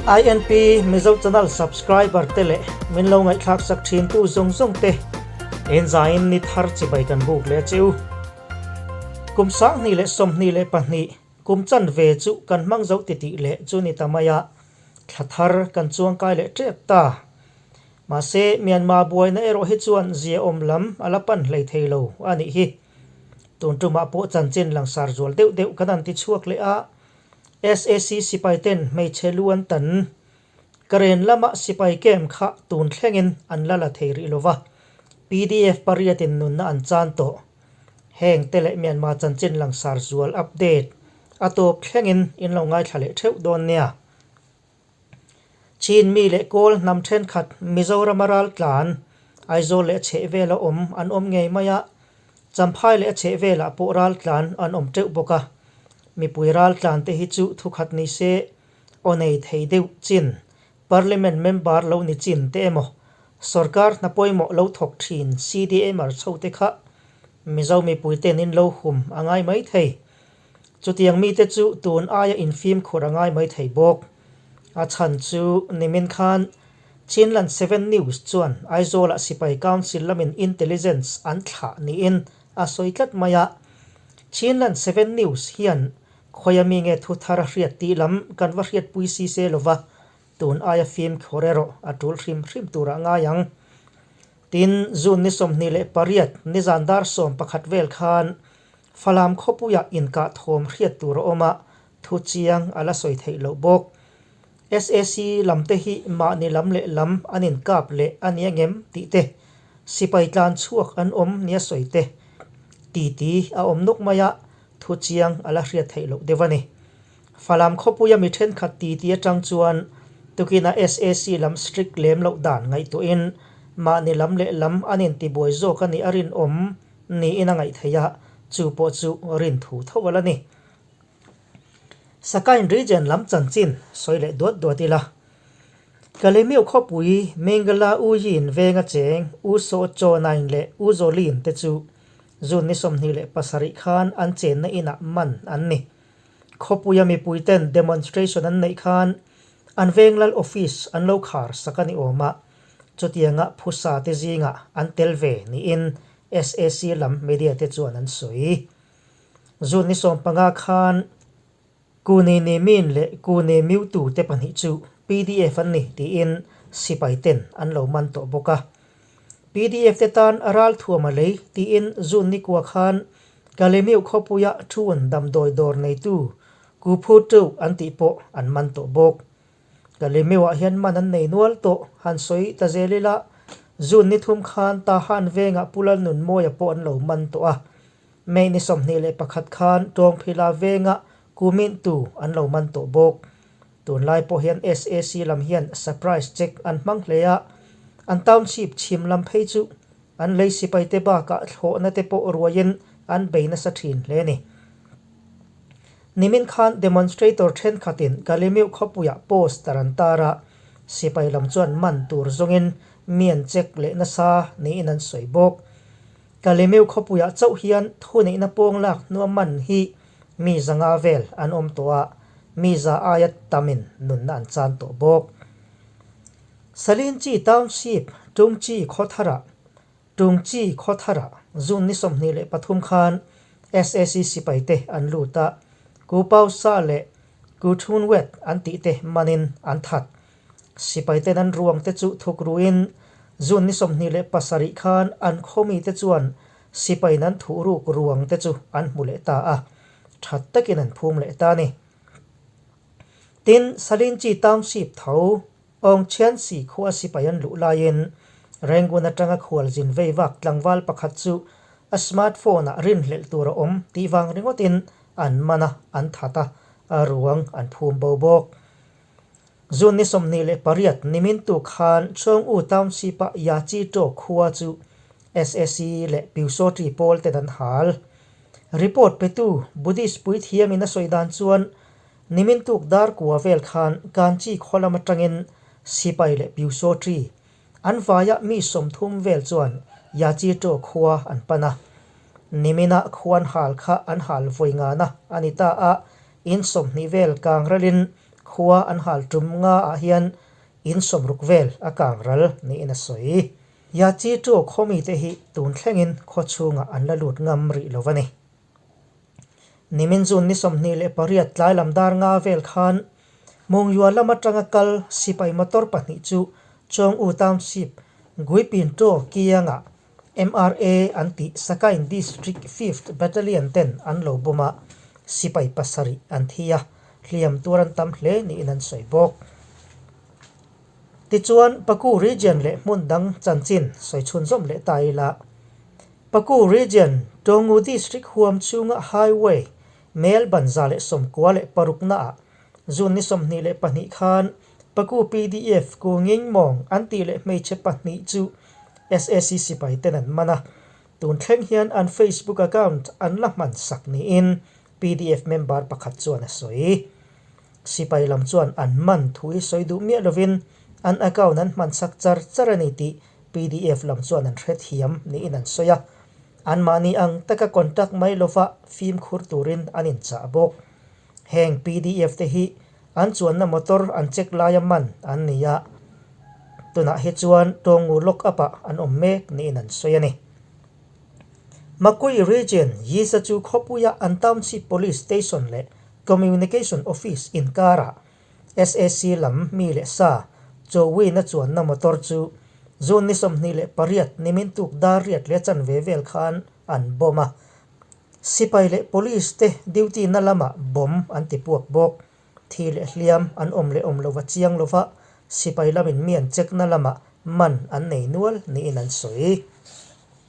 INP Mizo Channel subscriber te leh min lo ngaihthlak sak thin tu zawng zawng te en zaiin ni thar chibai kan buk leh a che u. Kum 2022 kum chanve chu kan hmang zo titih leh chu ni ta mai a, thla thar kan chuangkai leh tep ta. Mahse Myanmar buaina erawh hi chuan ziaawm lam a la pan hlei thei lo a nih hi. Tun tumah pawh chanchin langsar zual deuh deuh kan han ti chhuak leh a, SAC sipai ten hmeichhe lu an tan. Karen lama sipai camp kha tun thlengin an la la thei rih lova, pdf pariatin nunna an chan tawh. Heng te leh Myanmar chanchin langsar zual update a tawp thlengin in lo ngaithla leh theuh dawn nia. Chin mi leh Kawl hnam thenkhat Mizorama ral tlan, Aizawl leh a chhehvela awm an awm ngei mai a, Champhai leh a chhehvelah pawh ral tlan an awm teuh bawk a. Mipui ral tlan te hi chu thukhat ni se aw nei thei deuh chin, Parliament member lo ni chin te emaw, sorkar hna pawimawh lo thawk thin CDMer chho te kha Mizo mipui ten in lo hum a ngai mai thei. Chutiang mite chu tun aia infimkhur a ngai mai thei bawk. A chhan chu nimin khan Chinland Seven News chuan Aizawlah Sipai Council lamin intelligence an thlah niin a sawi tlat mai a. Chinland Seven News hian khawia mi nge thu thar a hriat tih lam kan va hriatpui si se lova, tun aia fimkhur erawh a tul hrim hrim turah ngai ang. Tin, June ni 28 nizan dar 11 vel khan Falam khawpuiah inkah thawm hriat tur a awm a, thu chiang a la sawi theih loh bawk. SAC lam te hi mahni lam leh lam an inkap leh a ni angem tih te, sipai tlan chhuak an awm nia sawi te, titi a awm nuk mai a, thu chiang a la hriat theih loh deuh a ni. Falam khawpuia mi thenkhat titi atang chuan tukina SAC lam strict lem loh dan ngaihtuahin mahni lam leh lam an intibuai zawk a nih a rinawm niin a ngaih theih a, chu pawh chu rin thu tho a la ni. Sakain region lam chanchin sawi leh duat duat ila. Kalemiu khawpui Mengala U Yin venga cheng U Saw Chaw Nain leh U Zaw Lin te chu June ni 27 khan an chenna inah man an ni. Khawpuia mipuiten demonstration an neih khan an veng lal office an lo khar sak a ni awm a, Chutianga phusa te zingah an tel ve niin SAC lam media te chuan an sawi. June ni 15 khan Kuni Ni Min leh Kuni Miu Tu te pahnih chu pdf an ni tiin sipai ten an lo man tawh bawk a. Pdf te tan ral thuam a lei tiin June ni kua khan Kalemiu khawpuia Thun damdawi dawr neitu Ku Phu Tu an tih pawh an man tawh bawk. Kalemeuah hian man an nei nual tawh, han sawi ta zel ila, June ni thum khan Tahan vengah Pu Lalnunmawia pawh an lo man tawh a. May ni 21 khan Tawngphila vengah Kumintu an lo man tawh bawk. Tunlai pawh hian SAC lam hian surprise check an hmang hle a, an township chhim lam phei chu an lei sipaite bakah thlawhna te pawh ruaiin an bei nasa thin hle a ni. Nimin khan demonstrator thenkhatin Kalemiu khawpuiah poster an tar a, sipai lam chuan man tur zawngin mi an check leh nasa niin an sawi bawk. Kalemiu khawpuiah chauh hian thuneihna pawng lak hnua man hi mi zanga vel an awm tawh a, mi za aia tamin nunna an chan tawh bawk. Salinchi Township, Tungchi khawtharah Tungchi khawtharah June ni 23 khan SAC sipaite an lut a, Ku Pau Sa leh Ku Thun Wet an tihte manin an that. Sipaiten an ruangte chu thuk ruin June ni 27 khan an khawmite chuan sipain an thuh ruk ruangte chu an hmu leh ta a, that takin an phum leh ta a ni. Tin, Salinchi Township tho Aung Chian Si khua sipai an luh laiin Rangoon atanga khualzin vei vak tlangval pakhat chu a smartphone ah rinhlelh tur a awm tih vang ringawtin an man a, an that a, a ruang an phum bo bawk. June ni 28 nimin tuk khan Chawng-U Township a Yachi Taw khua chu SAC leh Pyusawṭi pawl ten an hal. Report petu Buddhist puithiamin a sawi dan chuan Nimin tuk dar kua vel khan Kanchi khaw lam atangin sipai leh Pyusawṭi an vaia mi 30 vel chuan Yachi Taw khua an pan a. Nimina khuan hal kha an hal vawi ngana a ni ta a, in 20 vel kang ralin Khua an hal tum nga ah hian in sawmruk vel a kang ral niin a sawi. Yachi Ṭaw khawmite hi tun thlengin khaw chhungah an la lut ngam rih lo a ni. Nimin June ni 28 tlai lam dar nga vel khan Mungyua lam atanga kal sipai motor pahnih chu Chawng-U Township Guipin Ṭaw kiangah MRA an tih Sakain District Fifth Battalion ten an lo bawm a, sipai pasarih an thi a, hliam tuar an tam hle niin an sawi bawk. Tichuan, Paku Region leh hmun dang chanchin sawi chhunzawm leh ta ila, Paku Region, Tawngu District huam chhunga Highway mel ban 196 naah June ni 22 khan Paku pdf Ku Nging Mawng an tih leh hmeichhe pahnih chu sac sipai ten an man a, tun thleng hian an Facebook account an la hman sak niin pdf member pakhat chuan a sawi. Sipai lam chuan an man thu hi sawi duh miah lovin an account an hman sak char char a ni tih pdf lam chuan an hrethiam niin an sawi a, anmahni ang taka contact mai lova fimkhur turin an inchah bawk. Heng pdf te hi an chuanna motor an check laia man an ni a, tunah hi chuan Tawngu lock up ah an awm mek niin an sawi a ni. Makui Region Yisa chu khawpuia an Township Police Station leh Communication Office inkarah sac lam mi leh sa Chowin a chuanna motor chu June ni 28 nimin tuk dar riat leh chanve vel khan an bomb a. Sipai leh Police te duty na lamah bomb an ti puak bawk. Thi leh hliam an awm leh awm lova chiang lova sipai lamin mi an check na lamah man an nei nual niin an sawi.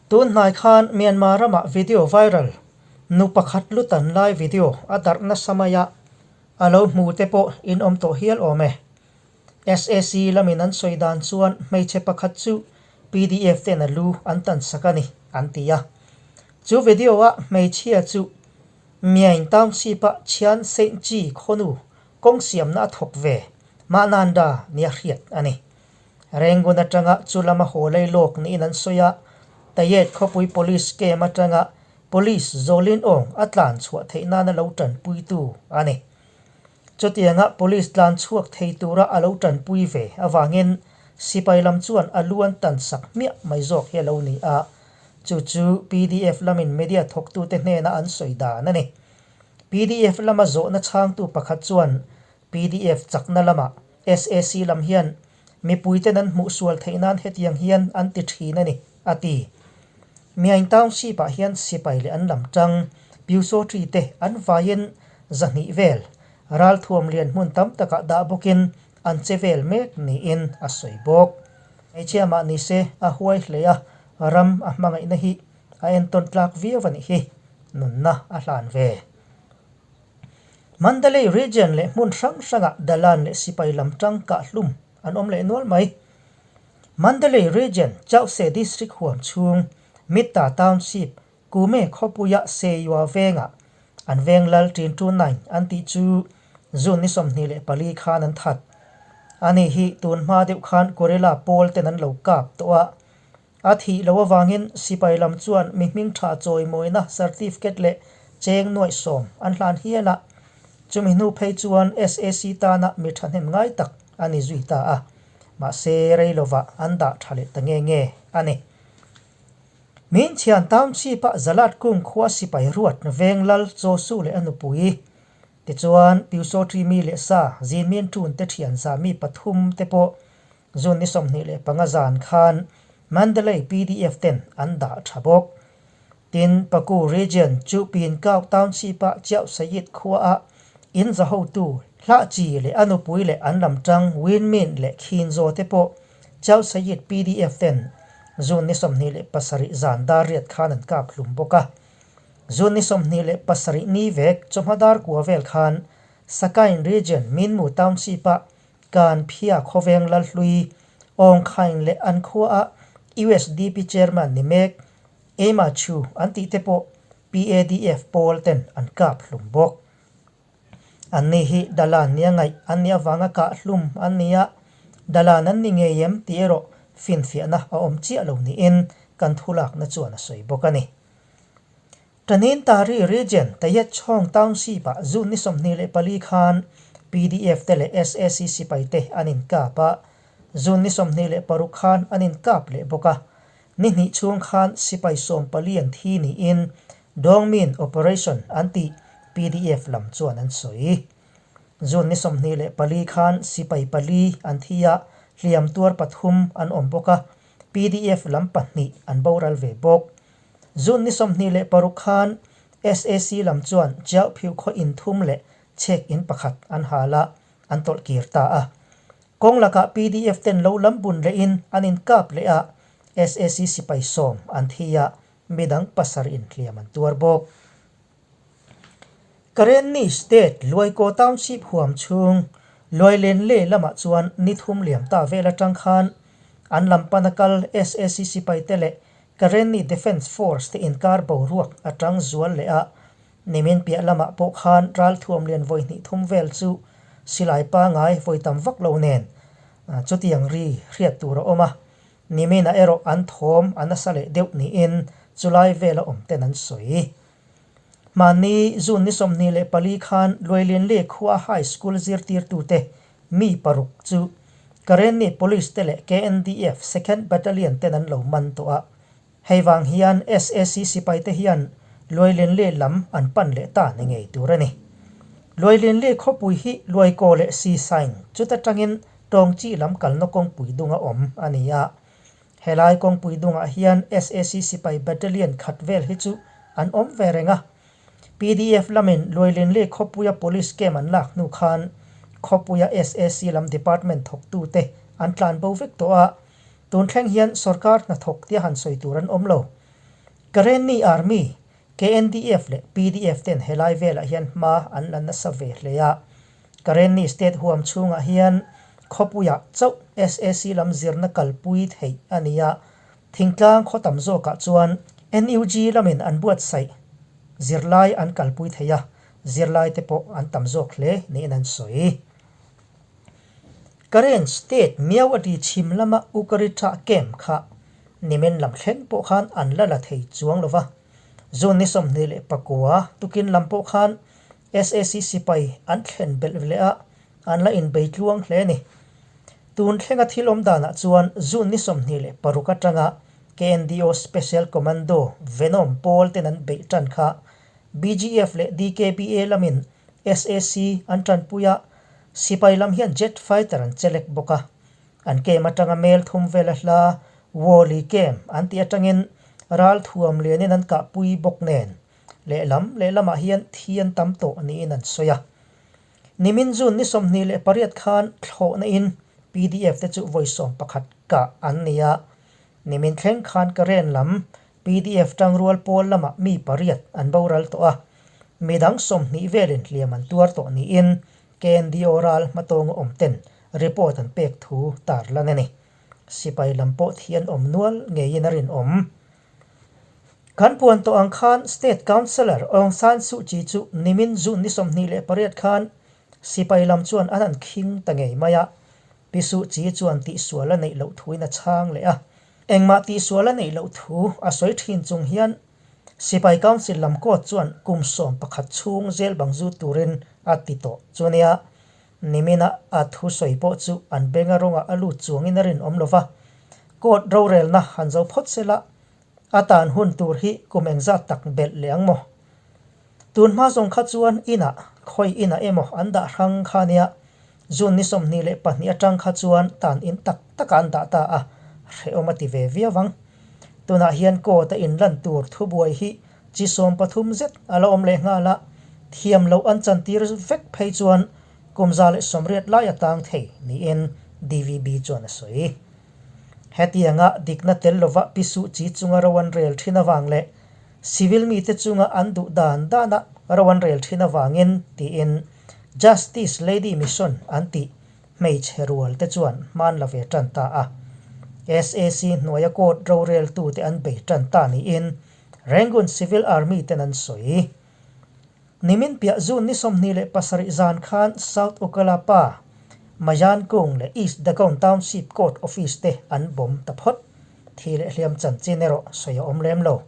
Tun hnai khan Myanmar ramah video viral nu pakhat lutan lai video a darh nasa mai a, a lo hmu te pawh in awm tawh hial awm e. Sac lamin an sawi dan chuan hmeichhe pakhat chu pdf ten a lu an tan sak a ni, an ti a. Chu video-a hmeichhia chu Myaing Township-a Chhian Saint Chi khawnu kawng siamna a thawk ve Mahnanda nia hriat a ni. Rangoon atanga chu lama haw lei lawk niin an sawi a, Tayet khawpui Police camp atanga Police Zawlin Awng a tlan chhuah theih nana lo tanpuitu a ni. Chutianga police tlan chhuak thei tura a lo tanpui ve avangin sipai lam chuan a lu an tan sak hmiah mai zawk hi a lo ni a, chu chu pdf lamin media thawktute hnena an sawi dan a ni. Pdf lama zawhna chhangtu pakhat chuan pdf chakna lamah sac lam hian mipuiten an hmuh sual theih nan hetiang hian an ti thin a ni, a ti. Myaing Township-ah hian sipai leh an lam tang Pyusawṭi te an vaiin zahnih vel ralthuam lian hmun tam takah dah bawkin an che vel mek niin a sawi bawk. Hmeichhia mah ni se a huai hle a, ram a hmangaihna hi a entawn tlak viau a nih hi, nunna a hlan ve. Mandalay Region leh hmun hrang hrangah Dalan leh sipai lam tang kah hlum an awm leh nual mai. Mandalay Region, Chauhse District huam chhung, Mitta Township, Kume khawpuia Seyua vengah an veng lal ṭin ṭu nine an tih chu June ni 24 khan an that. Ani hi tun hma deuh khan Guerrilla pawl ten an lo kap tawh a. A thih loh avangin sipai lam chuan mi hming tha chawimawina certificate leh cheng nuaih sawm an hlan hial a. Chumi hnu phei chuan sac tana mi thahnem ngai tak a ni zui ta a. Mahse rei lovah an dah tha leh ta nge nge a ni. Min chhian Township-a Zalat kung khua sipai ruat veng lal Chawsu leh a nupui Tichuan, Pyusawṭi mi leh sa Zinmin ṭun te ṭhian za mi pathum te pawh June ni 25 zan khan Mandalay pdf ten an dah tha bawk. Tin, Paku Region chu Pinkau Township-a Chiao Sayit khuaah in za hotu Hlahchi leh a nupui leh an lam tang Winmin leh Khinzaw te pawh Chiao Sayit pdf ten June ni 27 zan dar riat khan an kap hlum bawk a. June ni 27 ni vek chawhma dar kua vel khan Sakain Region Minmu Township-a Kan Phia khawveng Lalhlui, Aung Khaing leh an khuaah usdp Chairman ni mek Ema Chu an tih te pawh PADF pawl ten an kap hlum bawk. Anni hi Dalan nia ngaih an nih avanga kah hlum an ni a, Dalan an ni ngei em tih erawh finfiahna a awm chiah lo niin kan thulakna chuan a sawi bawk a ni. Tanin Tari Region Tayet Chhawng Township-ah June ni 24 khan Pdf te leh sac sipai te an inkap a, June ni 26 khan an inkap leh bawk a. Ni hnih chhung khan sipai 14 an thi niin Dawngmin Operation an tih pdf lam chuan an sawi. June ni 24 khan sipai pali an thi a, hliam tuar pathum an awm bawk a, pdf lam pahnih an boral ve bawk. June ni 26 khan sac lam chuan Chiauhphiu khaw in thum leh chhek in pakhat an hal a, an tawlh kir ta a. Kawng lakah pdf ten lo lam bun lehin an inkap leh a, sac sipai sawm an thi a, midang pasarih in hliam an tuar bawk. Karenni State Luaikaw Township huam chhung Luailenle lamah chuan ni thum liam ta vel atang khan an lam pana kal sac sipai te leh Karenni Defence Force te inkar boruak atang zual leh a, nimin piah lamah pawh khan ralthuam lian vawi hnih thum vel chu silai pangai vawi tam vak lo nen chutiang ri hriat tur a awm a. Niminah erawh an thawm a nasa leh deuh niin chulai vela awm ten an sawi. Hmanni June ni 24 khan Luailianle khua High School zirtirtute mi paruk chu Karenni Police te leh KNDF Second Battalion ten an lo man tawh a. Hei vang hian sac sipai te hian Luailianle lam an pan leh ta ni ngei tur a ni. Luailianle khawpui hi Luaikaw leh Sisain chuta tangin Tawngchi lam kalna kawngpui dunga awm a ni a. Helai kawngpui dungah hian sac sipai battalion khat vel hi chu an awm ve reng a. Pdf lamin Luailinli khawpuia police camp an lak hnu khan khawpuia sac lam department thawktute an tlan bo vek tawh a. Tun thleng hian sorkar hnathawk tia han sawi tur an awm lo. Karenni Army, KNDF leh pdf ten helai velah hian hma an la nasa ve hle a. Karenni State huam chhungah hian khawpuiah chauh sac lam zirna kalpui theih a ni a, thingtlang khaw tam zawkah chuan NUG lamin an buatsaih zirlai an kalpui thei a, zirlai te pawh an tam zawk hle niin an sawi. Karen State miau a ti chhim lama Ukarita camp kha nimin lam thleng pawh khan an la la thei chuang lo va, June ni 29 tukin lam pawh khan sac sipai an thlen belh leh a, an la inbei tluang hle a ni. Tun thlenga thil awm danah chuan June ni 26 atanga KNDO Special Commando Venom pawl ten an beih tan kha BGF leh DKBA lamin sac an tanpui a, sipai lam hian jet fighter an chelek bawk a. An camp atanga mel thum vela hla Wally camp an tih atangin ral thuam lianin an kahpui bawk nen Lehlam lehlamah hian thi an tam tawh niin an sawi a. Nimin June ni 28 khan thlawhna in pdf te chu vawi 11 kah an ni a. Nimin thleng khan Karen lam pdf tangrual pawl lamah mi pariat an boral tawh a. Midang 20 velin hliam an tuar tawh niin KNDO ral hmatawnga awm ten report an pek thu tarlan a ni. Sipai lam pawh thi an awm nual ngeiin a rinawm. Kan puan tawh ang khan State Councillor Aung San Suu Kyi chu nimin June ni 28 khan sipai lam chuan an han khing ta ngei mai a. Pi Suu Kyi chuan tihsual a neih loh thuin a chhang leh a. Engmah tihsual a neih loh thu a sawi thin chung hian Sipai Council lam court chuan kum 11 chhung jail bang zut turin a ti tawh chu nia. Nimina a thu sawi pawh chu an benga rawngah a lut chuangin a rinawm lo va. Court rorelna han zo phawt sela, a tan hun tur hi kum engzat tak belh leh ang maw? Tun hma zawng kha chuan inah, khawi inah emaw an dah hrang kha nia, June ni 22 atang kha chuan tan in tak takah an dah ta a, hrehawm a ti ve viau ang. Tunah hian court a inlan tur thubuai hi chi 13 zet a la awm leh nghal a, thiam loh an chantir vek phei chuan kum 180 lai a tang thei niin DVB chuan a sawi. Hetianga dikna tel lova Pi Suu Kyi chunga ro an rel thin avang leh civil mite chunga an duh dan dana ro an rel thin avangin tiin Justice Lady Mission an tih hmeichhe rual te chuan hman la ve tan ta a. Sac hnuaia court roreltute an bei tan ta niin Rangoon Civil Army ten an sawi. Nimin piah June ni 27 zan khan South Okkalapa, Mayankung leh East Dagon Township Court Office te an bomb ta phawt. Thi leh hliam chanchin erawh sawi a awm lem lo.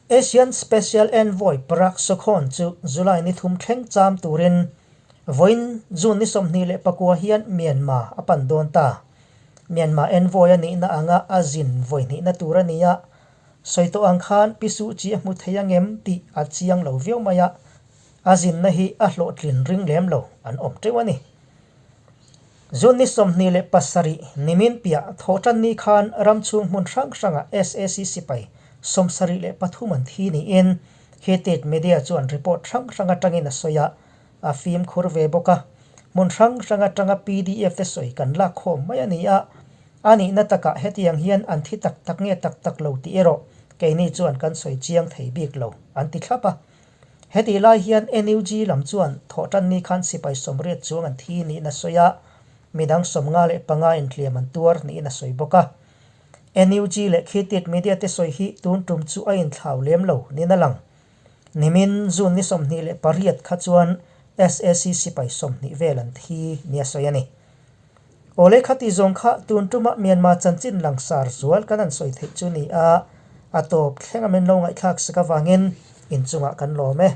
Asian Special Envoy Prak Sokhonn chu July ni thum thleng cham turin Vawiin June ni 24 hian Myanmar a pan dawn ta. Myanmar envoy a nihna anga a zin vawi hnihna tur a ni a, sawi tawh ang khan Pi Suu Kyi a hmu thei angem tih a chiang lo viau mai a, a zinna hi a hlawhtlin ring lem lo an awm teuh a ni. June ni 27 nimin piah thawhtan ni khan ram chhung hmun hrang hrangah sac sipai 73 an thi niin Hitit media chuan report hrang hrang atangin a sawi a, a fimkhur ve bawk a. Hmun hrang hrang atanga pdf te sawi kan lak khawm mai a ni a, a nihna takah hetiang hian an thi tak tak nge tak tak lo tih erawh keini chuan kan sawi chiang thei bik lo, an ti thlap a. Hetih lai hian NUG lam chuan thawhtan ni khan sipai 80 chuang an thi niin a sawi a, midang 55 inhliam an tuar niin a sawi bawk a. NUG leh Khitit media te sawi hi tun tum chu a inthlau lem lo niin a lang. Nimin June ni 28 kha chuan sac sipai 20 vel an thi nia sawi a ni. Awle khati zawng kha tun tuma Myanmar chanchin langsar zual kan han sawi theih chu ni a, a tawp thleng a min lo ngaihthlak sak avangin inchungah kan lawm e.